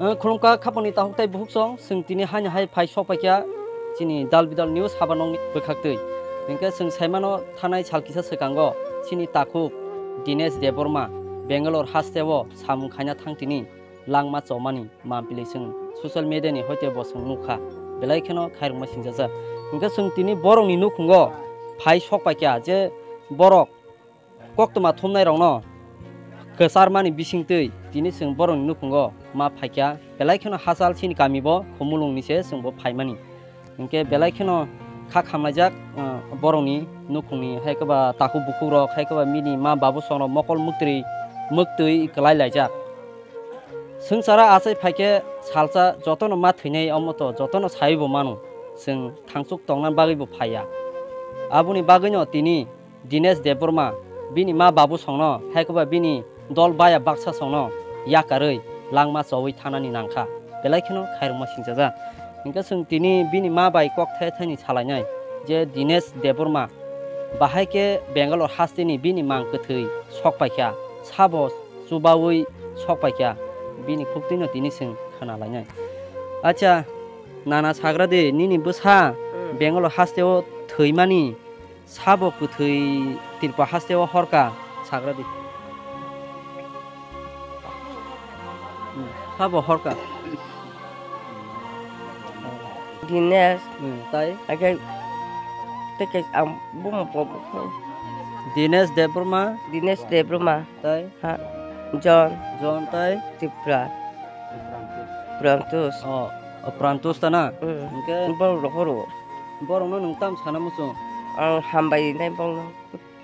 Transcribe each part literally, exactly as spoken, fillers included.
Ang khulumkha khapangni takhuk tei bukhuk song, chwng tini haino hai phai sok paikha chini Dal Bidal News haba nokni bwkhaktwi. Hinkhe chwng saimano thanai sal kisa swkango chini takhuk Dinesh Debbarma Bangalore hasteo samung khaina thang tini langma chomani mampili chwng social media ni hoite bo chwng nukha, belai kheno khairokma singjajak. Hinkhe chwng tini borokni nukhungo phai sok paikha je borok koktwma thumnairokno kwcharmani bisingtwi tini chwng borokni nukhungo ma phaikha, belai kheno hachal chini kamibo Khumulungni se chwngbo phaimani. Hinkhe belai kheno kha khamlaijak, uh, borokni nukhungni, hai khe ba takhuk bukhukrok, hai khe ba bini ma babu songrok mokol muktwi, muktwi kwlai laijak. Swngchara achai phaikhe salsa jotono ma thwinai, omo to jotono saiwi bo mano, chwng thangchuk tongna bagwi bo phaiya. Aboni bagwino tini Dinesh Debbarma bini ma babu songno, hai khe ba bini dol baya baksa songno yakarwi langma chowi thanani nangkha, belai kheno khairokma singjajak. Hinkhe chwng tini bini ma bai kok thai thaini salainai je Dinesh Debbarma bahai khe Bangalore hasteni bini mang kwthwi sok paikha, sabo chubaui sok paikha, bini khuktwino tini chwng khna lainai. Acha, nana sagra de, nini bwsa Hmm. Bangalore hasteo thwimani sabo kwthwi Tripura hasteo horka, sagra de. Hmm, sabo horka. Dinesh. Hmm, tai? Ake, teke, am, bum, bum, bum. Dinesh Debbarma. Dinesh Debbarma. Tai? Ha. John. John tai? Tripura. Prantus. Oh, oh, Prantus ta na? Hmm. Hinkhe borok rohoro. Borokno nwng tam sana muchung? Ang hambai nai bongno.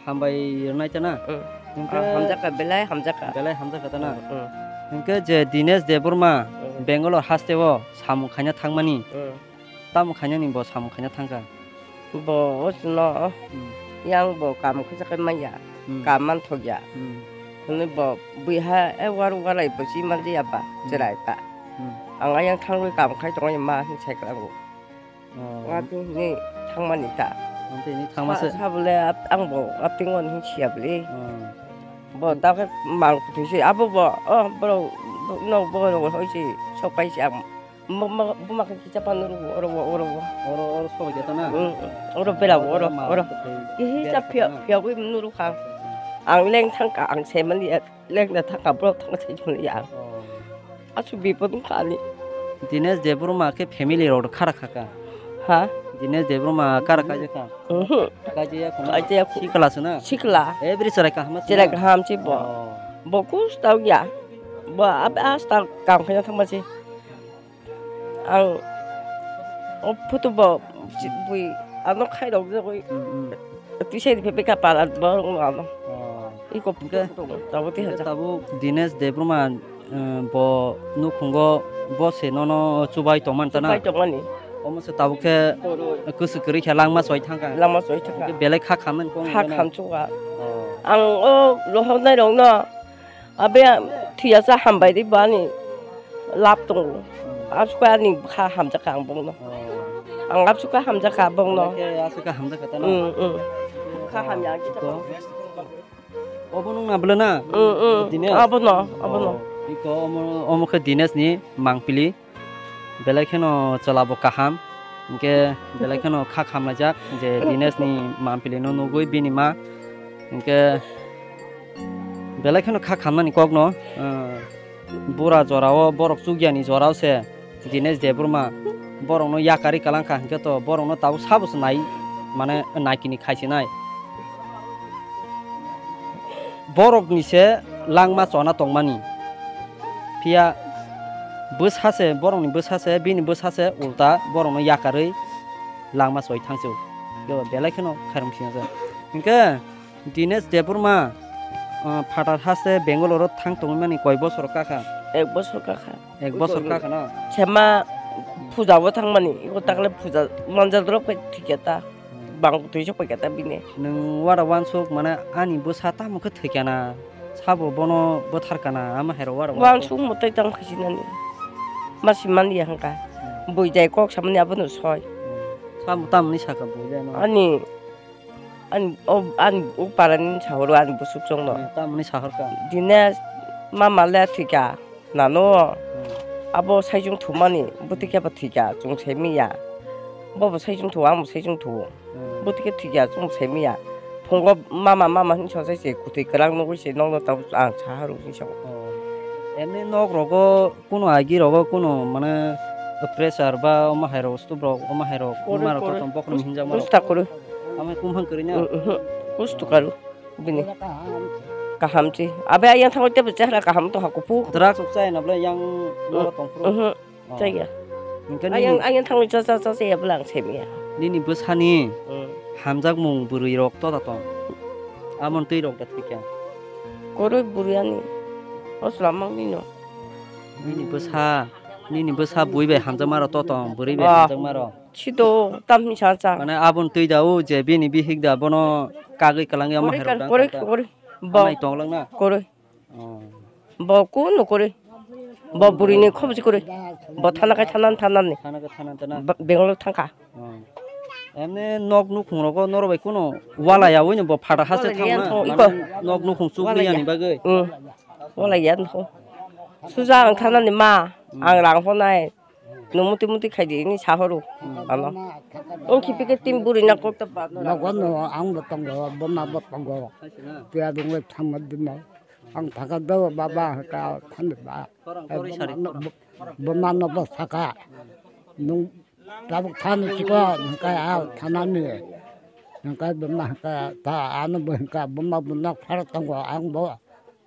Hambai rwnai ta na? Hmm. Hinkhe ang hamjakha, belai hamjakha. Belai hamjakha ta na? Hmm, hmm. Hinkhe je Dinesh Debbarma Hmm. Bangalore hasteo samung khaina thangmani. Hmm. Tamo khainani bo samung khaina thangkha? Bo o chwngno Hmm. yang bo kam khaisa khai manya, Hmm. kam man thokya. Hmm. Hwnwi bo buiha e war warai bo si manjaya ba, Hmm. chwrai ba. Hmm. Ang ayang thangwi kam khai tongo ma hwn sai kwlango. Oh. Wa twi hwnwi thangmani ta. Ang twi hwnwi thangma Sa-, se. Sabole ap-, ang bo apting on hwn siya bole. Oh. Bo ta khe mang kuthwi se abo bo, oh, bro, no bo, bo, bo, hoi se, sok pai se ang. Mo-, mo-, buma khe kicha pa nuru oro, oro, oro. Oro, oro sobai jata na? Mm, mm. Oro bera, oro, oro, ma oro. Kihi bera cha phia, kata na? Phia gui nuru kha. Ang leng thang ka, ang se mani ya, leng na thang ka, bro thang se mani ya. Oh. Asu bipod wng kha ani. Dinesh Debbarma khe family rok khara kha ka? Ha? Dinesh Debbarma kara kaijak kha? Mhm. Kaijak ya khuna? Kaijak ya khu- Sikla se na? Sikla. Every chwrai kaham se na? Chwrai kaham se bo. Oh. Bo kus tau ya. Bo ab-, as ta kam khaina thangma se. Ang o photo bo si bui ano khairok jagoi. Mm, mm. Twi side phe beka pala bo ano. Oh. Iko photo. Hingke, tabo twi hingke haja. Tabuk Dinesh Debbarma, eh, bo nukhungo bo se nono chubai tongman tana. Chubai tongmani. Omo se tabuk khe Oro. Kwswk kwrwi khe langma choi thangkha. Langma choi thangkha. Hingke belai kha khamnani kok. Kha nangkhe na? Khamchukha. Oh. Ang o rohornai rokno Abe thwiya cha hambai di bo ani lab tongo. Asukha ani bwkha hamjakha ang bongno. Oh. Ang asukha hamjakha bongno. Khe asukha hamjakha ta na? Mm, mm. Bwkha hamya ang kita. Iko. Obo nung na bwle na? Mm, mm. Dinesh? Abono, abono. Oh, iko omo, omo khe Dinesh ni mangpili. Belai kheno chwla bo kaham, hinkhe belai kheno kha khamlaijak je Dinesh ni mampili no nugui bini ma, hinkhe belai kheno kha khamnani kokno, ah, bura jorao borok chukya ni jorao se Dinesh Debbarma borokno yakarwi kalang kha, hinkhe to borokno tabuk sabo se nai, mane naikini khaisinai. Borokni se langma chona tongmani. Phiya bwsa se, borokni bwsa se, bini bwsa se ulta borokno yakarwi langma choi thangsu. Yo, belai kheno khairok singjak. Hinkhe Dinesh Debbarma, ah, phatar haste Bangalore o thang tongmani koi bosor kakha? Ek bosor kakha. Ek bosor kakha no? Sema puja bo thangmani, iko takle puja manjak drop khe thikya ta. Bang twi sok paikha ta bini. Nwng wara wansuk mane ani bwsa tamo khe thwikha na, sabo bono bwthar kana, ama hai rok wara wansuk. Wansuk mwtai tang khaisi nani. Masi man ya hwnkha. Hmm. Bui jai kok samani abono soi. Hmm. Sabo tamoni saka bui jai no? Ani, ani, o, ani o parani sahoro ani bwswk chwngno. Hmm, tamoni sahor ka? Dine mama le thwikha. Nano. Hmm. Abo saichung thumani, bwtwi khe bo thwikha, chwng sai manya. Bo bo saichung thu, ang bo saichung thu. Hmm. Bwtwi khe thwikha, chwng sai manya. Phungo mama, mama hwnwi sajai se kwtwi kwrang nugwi se nokno tabuk ang saha rw hwnwi sa o. Oh. Emni nok rogo kuno agi rogo kuno mane pressure ba omo hai rok stroke rok, omo hai rok. Korwi, buma rok korwi. Kotom bokhorok hinjakma rok. Kusta korwi. Amo kumphang kwrwi na? Mm, mhm. Kustu karu. Bini. Kaham si. Abe ayang thango tebo chehra kaham to hako pu. Drugs rok chai na bole yang noro tong phuru. Mhm. Oh. Chaya. Hingke nini ayang, ayang thango cha cha cha cha ya bole ang semiya. Nini bwsani, mm, hamjakmung bwrwi rok to da tong. Amon twi rok da thikya. Koroi bwrwi ani. Osla mang nino. Nini bwsa, nini bwsa bui bai hamjakma rok to tong, bwrwi bai, ah, hamjakma rok. Sito tam hinsa cha. Mane abon twi da o je bini bihik da bono kagwi kwlangya. Koroi mahai rok kan, da koroi, ta. Koroi. Bo. Amai tong lang na? Koroi. Oh. Bo kunu koroi. Bo buri ni khobji koroi. Bo thana kai thana thana ni. Thana kai thana thana. Ba-, Bangalore thangkha. Oh. Emne nok nukhung rogo norok bai kunu wala ya wino bo phata hase. Wala ya thang na. Thang, mane iko. Nok nukhung chukli ya ni bagwi. Wala ya. Mm. Wala ya thang. Suja ang thana ni ma, mm, ang rang honai. Nwng muti muti khai di, hwnwi sa horo. Hmm. Ano. Wng khipi khe tin buri na kok ta ba. Nogo no ang bo tongo, boma bo tongo. Tia dungwe thangma dinai. Ang thaka do baba ka thani ba. Korang, eh, korang, boma sari, no, korang. Bo-, boma no bo saka. Nwng tabuk thani chiko, hwnkhe a thanani. Hwnkhe boma hwnkhe ta ano bo hwnkhe boma bo nok phar tongo ang bo.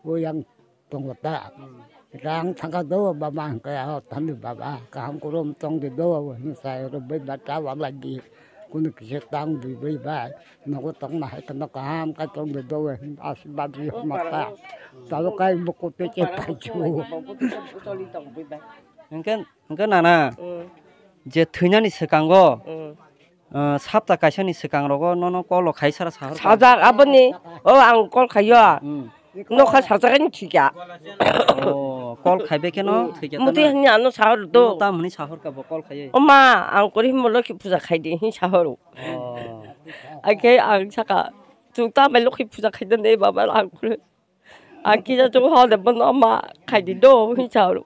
O yang tongo ta. Hmm. Rang thangka do baba hwnkhe, "O thani baba, kaham kurum tong di do," hwnwi sai rwbwi ba ta wala di. Kunu kisa tang bui bui bai. Nogo tongma hai kheno kaham khe tong di do, hwnwi asibad ri hwnma ta. Tabo kai buku peche paichu. Hwnkhe, hwnkhe nana, hmm, je thwinani swkango, hmm. Ah, sapta kaisani swkang rogo nono call o khai sara sahor ka? Sajak aboni, o ang call khaiyo. Hmm. Nokha sajak ani thikya. Oh, call khaibe kheno thikya. Muti tana? Hani ano sahor do. Tam hwnwi sahor ka bo call khaiye. O ma, ang kori mo lokhi puja khai di, hin sahor. Oh. Ake ang saka, "Chwng ta mai lokhi puja khai de nei baba," ang kori. Ang kisa chwng hor de bono ma khai di do, hin sa ro.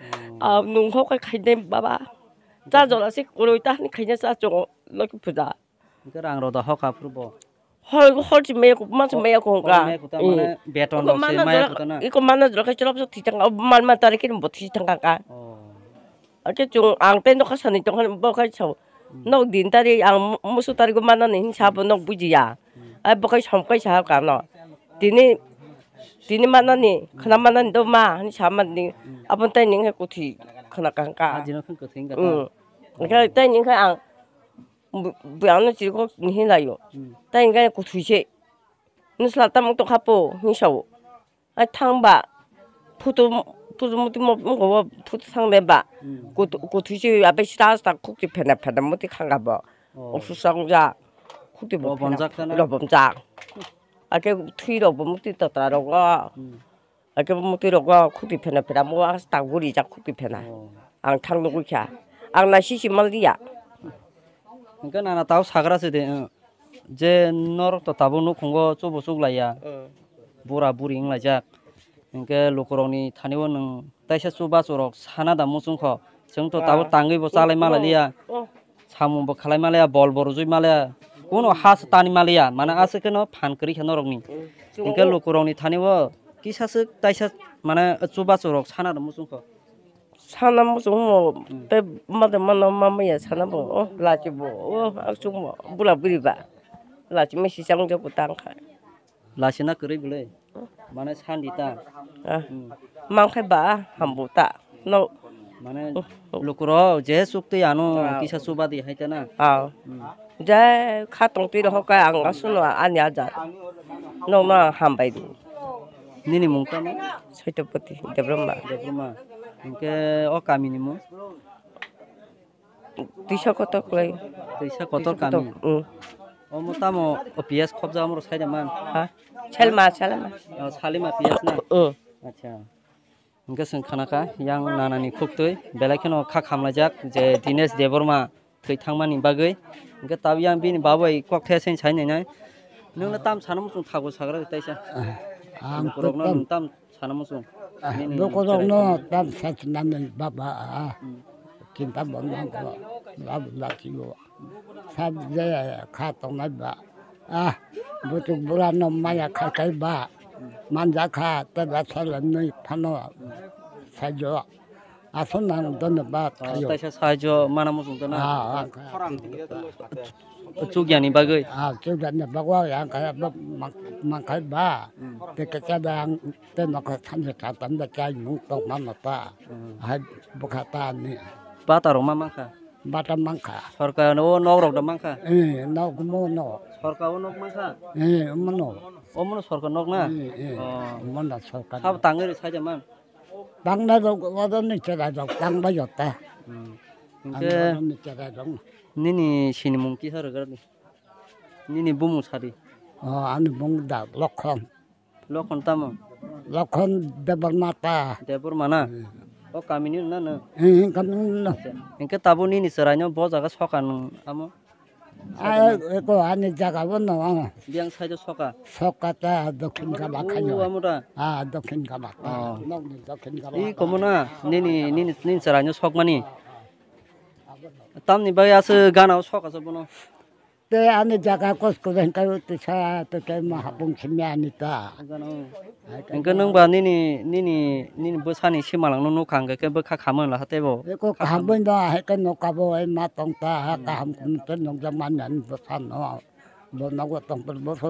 Hmm. Ah, nwng hor khai khai de baba. Cha jora se koroi ta hani khai de cha chwng lokhi puja. Hwnkhe rang rw da hokha phuru bo? Hor, hor si maya ko, ma si maya ko hor hwnkha. Maya ko ta. Hmm. Mane beton rok se maya ko ta na? Iko mana jora khai cholop sok thwi thangka, mal ma tari khe bo thwi thangka ka. Oh. Ake chwng ang tei nokha sani tongkha bo khai sao. Hmm. Nok din tari ang mu-, musu tari go manani hin sabo nok bujiya. Hmm. Ai bo khai som khai sa ka no. Tini, tini manani, khna manani do ma, hin sa manani. Hmm. Abon tei ning hai kuthi khna kangka. Ajino khan kuthi kangka. Hmm. Ake tei ning khai ang Bu-, bu-, ano chirikok ni hin laio. Hmm. Tai hingke kuthwi se. Nusla tamok tongkha po, hin sao. Ai thangba. Photo, photo muti mo, mo, mo, photo thangde ba. Hmm. Kut-, kuthwi se abe sita sita khukti phena phena muti khangka bo. Oh. Osusa ongja. Khukti bo phena. Lobomjak ta na? Lobomjak. Ake thwi rok bo muti tatra rok o. Hmm. Ake bo muti rok o khukti phena phena mo as tak guri jak khukti phena. Oh. Ang thang nugui kha. Ang naisisi mal dia. Hingke nana tao sagra se de, eh, je norok to tabuk nukhungo chubu chuklaiya. Mm. Bura buri wnglaijak. Hingke lukurokni thani o nwng taisa chubachu rok sana da muchungkho. Chwng to tabuk tangwi bo chalai malai liya. Oh. Samung bo khalai maliya, bol bo rwjui maliya, kuno ha se tani maliya, mane aswk kheno phan kwrwi kha norokni. Mm. Hingke lukurokni thani o kisa swk taisa mane chubachu rok sana rw muchungkho. Sana muchungmo, mm, tei mada mano ma maya sana bo, o lachi bo, o aksuk mo, bula buri ba. Lachi mesi chang jobo tang kha. Lachi na kwrwi bwle? Mane sandi ta? Ah. Hmm. Mang khai ba hambu ta. No. Mane lukurok je chuk twi ano kisa chuba di hai ta na? Ah. Hmm. Je kha tong twi rohor kha ang aswk no ani aja. Nokno ang hambai di. Nini mung tamo? Saitopati Debbarma. Debbarma. Hingke o kami ni mung? Twisa kotor kwlai. Twisa kotor kami. Mm. Omo tamo O P S khobjak omo rok saida man? Ha? Selma, Selma. Oh, Salima P S na? Mm. Acha. Hingke chwng khana kha yang nanani khuktwi belai kheno kha khamlaijak je Dinesh Debbarma thwi thangmani bagwi. Hingke tabuk yang bini babai kok the sen sai nainai. Nwng tam sana muchung thago sagra taisa. Ang borokno tam nwng tam sana muchung. Nini Bokorokno chwrai tam sakinani baba, ah, Hmm. kinta bono ko, labu lachio. Sab je kha tongnai ba, ah, buchuk burano maya khai kai ba, manja kha, tei ba sala nui phano saijo. Aswk nang dhonyabad Ah, khaio. Taisa sahajyo mana muchung tana. Ah, ah, Chukya ni bagwi. Ah, chukya ni bagwi ang kaya ba mang-, mangkhai ba. Hmm. Te kete ba ang te nokha thamja tha tanda chai nung tong ma ma ta. Hmm. Hai bukha ta ni. Bata rok ma mangkha. Bata mangkha. Sorkar o nok rok da mangkha. Eh, nok mo no. Sorkar o nok mangkha. Eh, mo no. O mo no sorkar nok na. Eh, eh. Oh. Mo no sorkar. Sab tangwi ri sai man. Tangnai rok, oro ni cherai rok tangbai yo ta. Hmm. Ang Hingke oro ni cherai rok. Nini sinimung kisa rwgwrani? Nini bumung sadi? Oh, ani bumung da Lokhon. Lokhon tamo? Lokhon Debbarma ta. Debbarma na? Hmm. O kamini na na? Hmm, kamini na. Hingke tabo nini chwraino bo jaga soka nung amo? Ah, eko ani jaga bo no. Biyang side o soka. Soka ta dokhin gala khayo. O, amo da? Ah, dokhin gala ta. Oh. Nokni dokhin gala. I komo na, nini, nini, nini chwraino sokmani. Tamni bai aswk gana o soka sa bono. Te ani jaga kos kos hingkai tisa te te ma hapung simi ani ta. Gana o. Hingke nwng ba nini, nini, nini bwsani simalangno nukha hingke khe bwkha khamwi wngla ha teibo. Eko kaham bai no, hai khe noka bo, hai ma tong ta, ha kaham khum te nokjak mani ani bwsa no. Bo nogo tong por bo so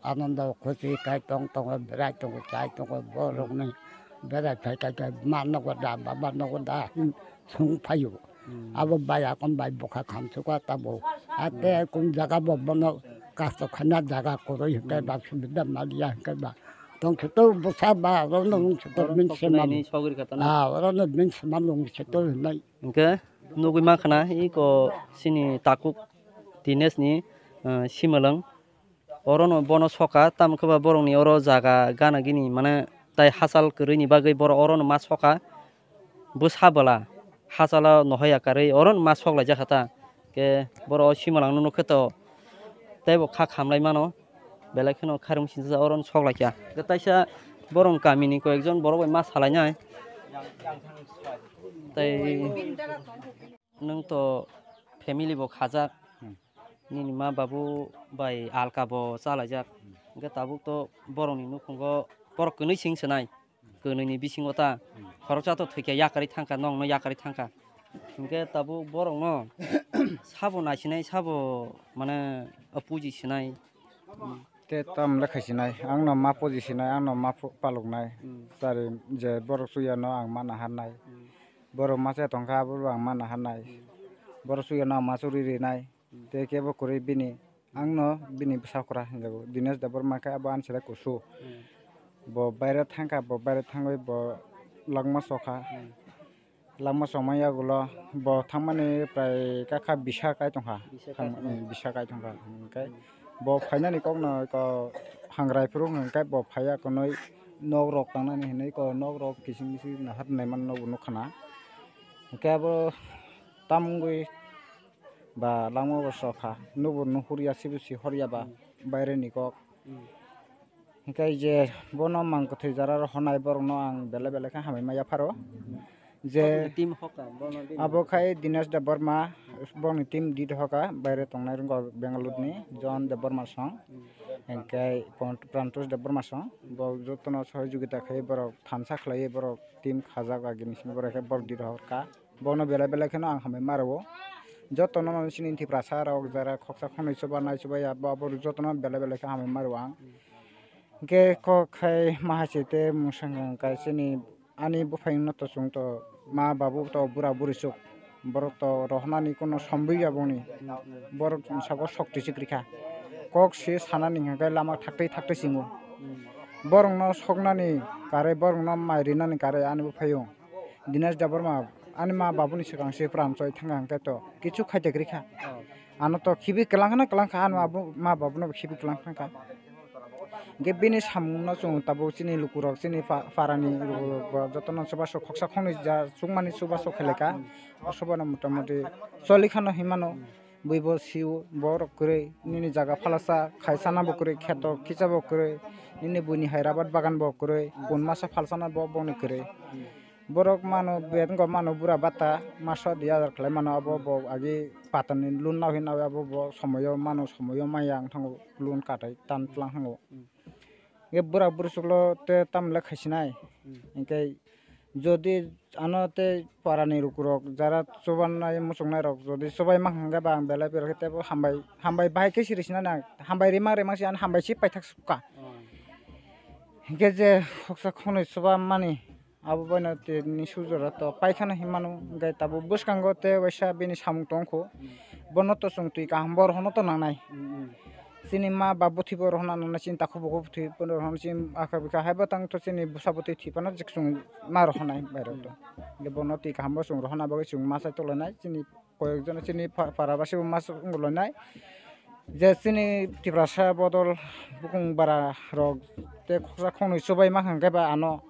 anondo khusi kai tong tongo, berai tongo, chai tongo, borok ni berai phai kai kai ma nogo da, baba nogo da, hin sung phaio. Hmm. Abo bai akon bai bwkha khamsukha tabo. Ate Hmm. kun jaga bo bono kasto khana jaga kwrwi hwnkhe Hmm. ba subida maliya hwnkhe ba. Tong khe to bwsa ba oro no wng se to Borok min se koknai man. Ni sogri kha tana. Ah, oro no min se man wng se to hinai. Hwnkhe nugwi mankha na iko chini takhuk Dinesh ni, ah, simalwng. Orono bono soka, tamo khe ba borokni oro jaga gana gini, mane, tai hachal kwrwini bagwi borok orono ma soka. Bwsa bwla hachalo nohoya karwi orono ma sok laijak kha ta. Khe borok o simalangno nukhe to teibo kha khamlai mano, belai kheno khairung sinsa orono sok laikha. Khe taisa borokni kamini koyekjon borok bai ma salainai. Tai Nwng to family bo khajak, Hmm. nini ma babu bai alka bo chalaijak. Hwnkhe tabuk to borokni nukhungo borok kwnwi sing swnai, kwnwini bisingo ta Hmm. khoroksa to thwikha yakarwi thangkha, nokno yakarwi thangkha. Hwnkhe tabuk borokno sabo naisinai, sabo mane apuji sinai. Te tam le khaisinai, ang no ma puji sinai, ang no ma phu-, paluknai. Hmm. Tari je borok suya no ang ma naharnai. Hmm. Borok ma se tongkha, abo ang ma naharnai. Hmm. Borok suya no ang ma churi rinai. Hmm. Te kebo kwrwi bini, ang no bini bwsa kwra hinjago. Dinesh Debbarma khe abo ani sere kusu. Hmm. Bo baire thangkha, bo baire thangwi bo langma sokha. Hmm. Langma chongmani yagulo bo thangmani prai kakha bisa kai tongkha. Bisa kai Thang-, tongkha. Bisa kai tongkha. Hwnkhe Hmm. bo phainani kokno eko hangrai phuru hwnkhe bo phaiya konwi nok rok tangnani hinwi ko nok rok kising kising nahar naiman nokbo nukha na. Hwnkhe abo tamungwi ba langma bo sokha, nokbo nuhurya sibo si horya ba Hmm. baireni kok. Hmm. Hingke je bono mang kwthwi jara rok honai borok no ang belai belai khe hambai ma yapharo. Je Team hoka, bono team. Abo khai Dinesh Debbarma, boni team dit hoka, baire tongnai rwngkha Bengaluru ni John Debbarma song. Hmm. Hingke Pon-, Prantosh Debbarma song. Bo jotono sohojogita khai borok thansa khlaiwi borok team khajak agini simi borok khe borok dit horka. Bono belai belai kheno ang hambai ma rwo. Jotono no chini Tiprasa rok jara khoksa khonwi chuba nai chuba ya, bo abo jotono belai belai khe hambai ma rwo ang. Hingke kok khai mahachi te mungsang kai chini ani buphang no to chwng to ma babu to bura buri chuk. Borok to rohornani kono sombwi ya boni. Borok sabo shokti chikri kha. Kok se sanani hingke lama thaktwi thaktwi chingo. Borok no soknani kare borok no mai rinani kare ani buphayo. Dinesh Debbarma, ani ma babuni swkang se pran choi thangkha hwnkhe to kichu khaite kwrwi kha. Oh. Ano to khibi kwlang khana kwlang kha, ani ma bu-, ma babuno bo khibi kwlang thangkha. Hwnkhe bini samungno chwng tabuk chini lukurok, chini pa-, parani lukurok bo jotono chubachu khoksa khonwi ja chukmani chubachu khailai kha. O subano motamoti choli khano hinmano. Buibo siu borok kwrwi, nini jaga phalasa khaisana bo kwrwi, kheto kicha bo kwrwi, nini buini hai rabat bagan bo kwrwi, kun masa phalsana bo bongni kwrwi. Borok mano, betongo mano bura bata, maso di hajar khlai mano, abo bo agi patani loan nahoi nahoi abo bo somoyo mano, somoyo maya wng thango, loan katai tan tlang thango. Hwnkhe bura bwswklo tei tamle khaisinai. Hwnkhe jodi ano tei parani lukurok jara chubanai muchungnai rok jodi chubai mankha hwnkhe ba ang belai belai khe teibo hambai, hambai bahai khe siri sinani ang, hambai rima rima se ano hambai se paithak sukha. Hwnkhe je khoksa khoknwi chuba mani abo baino tini sujora to paikhana hinmano, hwnkhe tabuk bwskango tei waisa bini samung tongkho. Bono to chwng twi kaham bo rohorno to nangnai. Chini ma bap bwthwibo rohorna nangnai, chini takhuk bukhuk bwthwibo rohorna, chini akha bwkha haibo tang to chini bwsa bwthwi thwi phano chwng ma rohornai bairok to. Hwnkhe bono twi kaham bo chwng rohorna bagwi chwng ma chai tonglainai, chini koyekjon chini pa-, para basi bo ma chwng wnglainai. Je chini Tiprasa bodol bukung bara rok tei khoksa khoknwi chubai mankha hwnkhe ba ano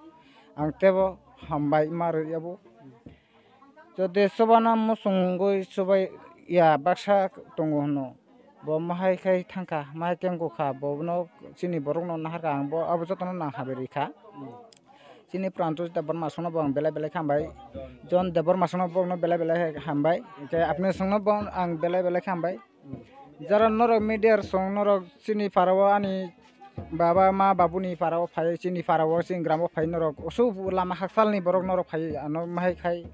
ang teibo hambai ma rwya bo. Jodi chubana muchungwi chubai ya baksa tongo hwno, bo mahai khai thangkha, mahai khe wngkha, bono chini borokno naharkha ang, bo abo jotono nang hambai rikha. Chini Pranto Debbarma songno bo ang belai belai khe hambai, John Debbarma songno bo belai belai khe hambai, hwnkhe apni songno bo ang belai belai khe hambai. Jara norok media song norok chini para o ani baba ma babuni para o phai, chini para o chini gram o phai norok osu lama haksalni borok norok phai ano mahai khai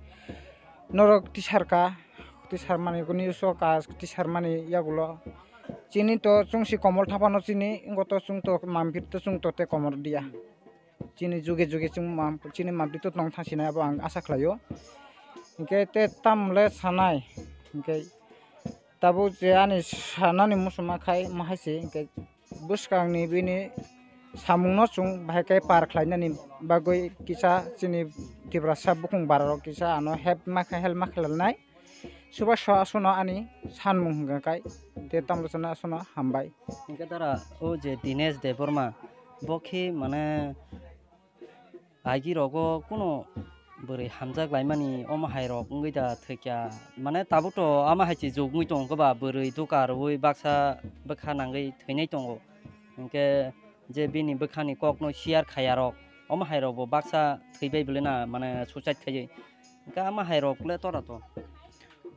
norok tisar ka, tisar mani kuni so ka tisar mani yagulo chini to chwng si komol thapano chini wngko to chwng to mampir to chwng to te komor dia. Chini juge juge chwng mam-, chini mampli to tong thang sinai abo ang asa khlaio. Hwnkhe te tamle sanai, hwnkhe tabuk je ani sanani muchungma khai ma hai se, hwnkhe bwskangni bini samungno chwng bahai khe par khlainani bagwi kisa chini Tiprasa bukung bararok kisa ano help ma khe, help ma khe lanai. Suba so aswkno ani sanmung hwnkha khe, te tamle sana aswkno hambai. Hwnkhe dara o je Dinesh Debbarma, bo khe mane agi rogo kuno bwrwi hamjak laimani omo hai rok wngwi da thwikya, mane tabuk to ama hai se jugwi tong khe ba bwrwi duka rwui baksa bwkha nangwi thwinai tongo. Hwnkhe je bini bwkhani kokno share khaya rok, omo hai rok bo baksa thwibai bwlwi na mane suicide khaiwi. Hwnkhe ama hai rok le tora to.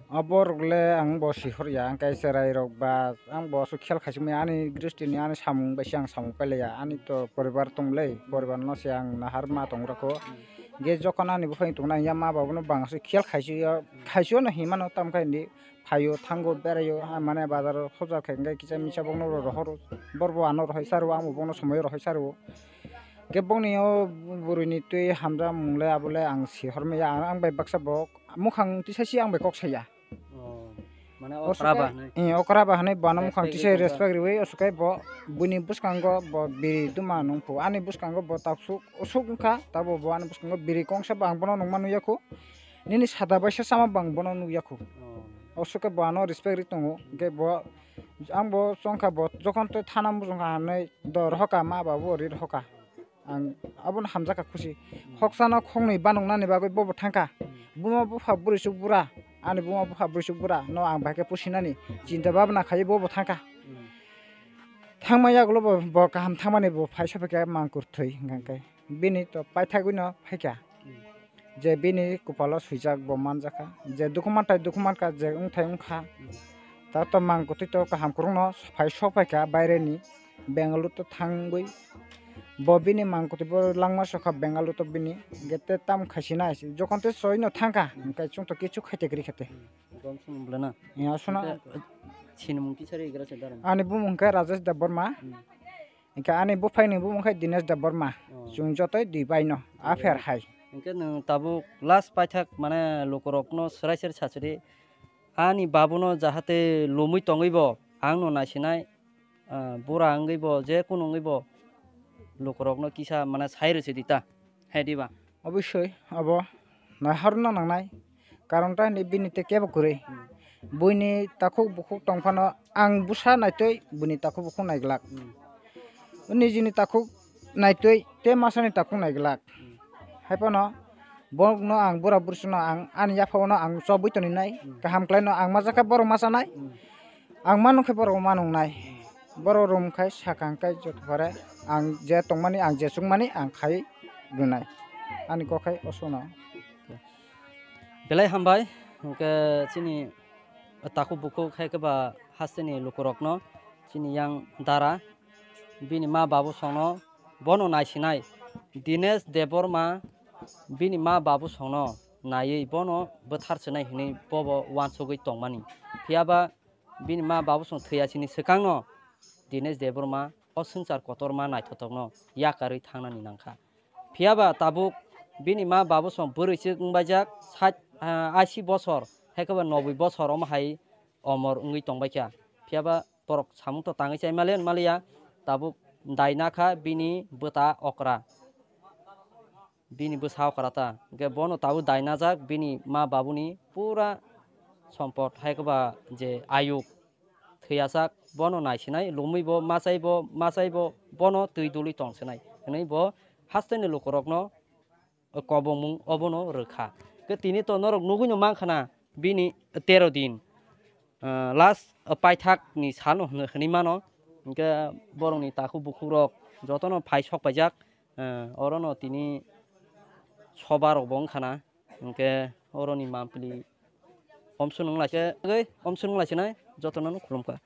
Abo rok le ang bo sihor ya, ang khe cherai rok ba ang bo aswk khel khaisingmaya, ani dristi ni ani samung bai se ang samung pailaiya, ani to poribar tong le, poribar no se ang nahar ma tong rokho. Ge jokhon ani buphang tong nang ya ma babu no bang aswk khel khaisio, khaisio no hinmano tam khai ni phaio thango beraio, ah, mane bazar o hojar khai hwnkhe kisa misa bokno rohoro, bor bo ano rohoi saro, ang bo bokno somoi rohoi saro. Khe bokni o bwrwini twi hamjak mung le abo le ang sihor maya, ang bai baksa bo mukhang tisa si ang bai kok saya. Oh, mane o Osuke, okra ba hinwi. Eh, okra ba hinwi bono mukhang tisa respect riwi, osuke bo buini bwskango bo biri duma nung phu. Ani bwskango bo taksuk osuk wngkha, tabo bo ani bwskango biri kongsa bo ang bono nungma nukya khu. Nini sada baisa sama bo ang bono nukya khu. Oh. Osuke bo ano respect ri tongo. Hwnkhe bo, ang bo chongkha bo, jokhon tei thana muchungkha hinwi do rohoka, ma babu ri rohoka. Ang abono hamjakha khusi. Hoksano khoknwi banoknani bagwi bobo thangkha. Buma bupha bwrwisuk bura, ani buma bupha bwrwisuk bura no ang bahai khe pusinani chinta babna khaiwi bobo thangkha. Thangma yagulo bo, bo kaham thangmani bo phai sophaikha mang kwrwthwi hwnkha khe. Bini to paithagwino phaikha. Je bini kupalo swijak bo manjakha. Je dukhu manthai dukhu mankha, je wngthai wngkha. Ta to mang kwtwi to kaham kwrwngno phai sophaikha baireni. Bengaluru to thangwi bo bini mangkutwi bo langma sokha Bengaluru to bini gete tam khaisina jokhon te soi no thangkha hwnkhe chwng to kichu khaite kwrwi khate. Gom song bwlana. Ya sona. Hwnkhe sinimung kisa ri gra se daram. Ani bumung khe Rajesh Debbarma. Hmm. Hwnkhe ani buphai ni bumung khe Dinesh Debbarma. Oh. Chwng jotoi dui bai no. Oh. Afer hai. Hwnkhe nwng tabuk last paithak mane lukurok no swrai swrai sachiri ani babu no jahate lomwi tongwi bo ang no naisinai. Ah, bura wngwi bo, je kunu wngwi bo lukurokno kisa, mane, sai rwchwi di ta, hai diba? Obosoi, abo naiharna nangnai, karon ta hinwi bini tei kebo kwrwi. Hmm. Buini takhuk bukhuk tong phano ang bwsa naitwi buini takhuk bukhuk naiglak. Hmm. Nijini takhuk naitwi tei masani takhuk naiglak. Hmm. Hai phano borokno ang bura bwrwisukno ang ani yaphao no ang chobwi toni nai, hmm, kaham khlai no ang masa khe borok masa nai. Hmm. Ang mano khe borok mano wngnai. Borok rwng khai sakang khai jotopore ang je tongmani, ang je chukmani ang khai rwnai. Ani kok khai osono. Belai hambai, hwnkhe chini takhuk bukhuk hai khe ba hasteni lukurokno, chini yang dara, bini ma babu songno bono naisinai. Dinesh Debbarma bini ma babu songno naiwi bono bwthar swnai hwnwi bobo uansugwi tongmani. Phiya ba bini ma babu song thwiya sini swkangno Dinesh Debbarma o swngchar kotorma naithotokno yakarwi thangnani nangkha. Phiya ba tabuk bini ma babu song bwrwi swk wngbaijak sait, ah, ashi bosor, hai khe ba noboi bosor omo hai omor wngwi tongbaikha. Phiya ba borok samung to tangwi chai maliya, maliya, tabuk daina kha bini bwta okra. Bini bwsa okra ta. Hwnkhe bono tabuk dainajak bini ma babuni pura sompot hai khe ba je ayuk thwiyasak bono naisinai, lumwi bo machai bo, machai bo bono twi dului tongsinai hwnwi bo hasteni lukurokno kobongmung obono rwkha. Hwnkhe tini to norok nugwino mankha na bini tero din, ah, last, ah, paithakni salno hwnwi, hwnwi mano. Hwnkhe borokni takhuk bukhukrok jotono phai sok paijak, ah, orono tini soba rokbo wngkha na. Hwnkhe oroni mampli omsonong lai se, omsonong lai sinai jotono khulumkha.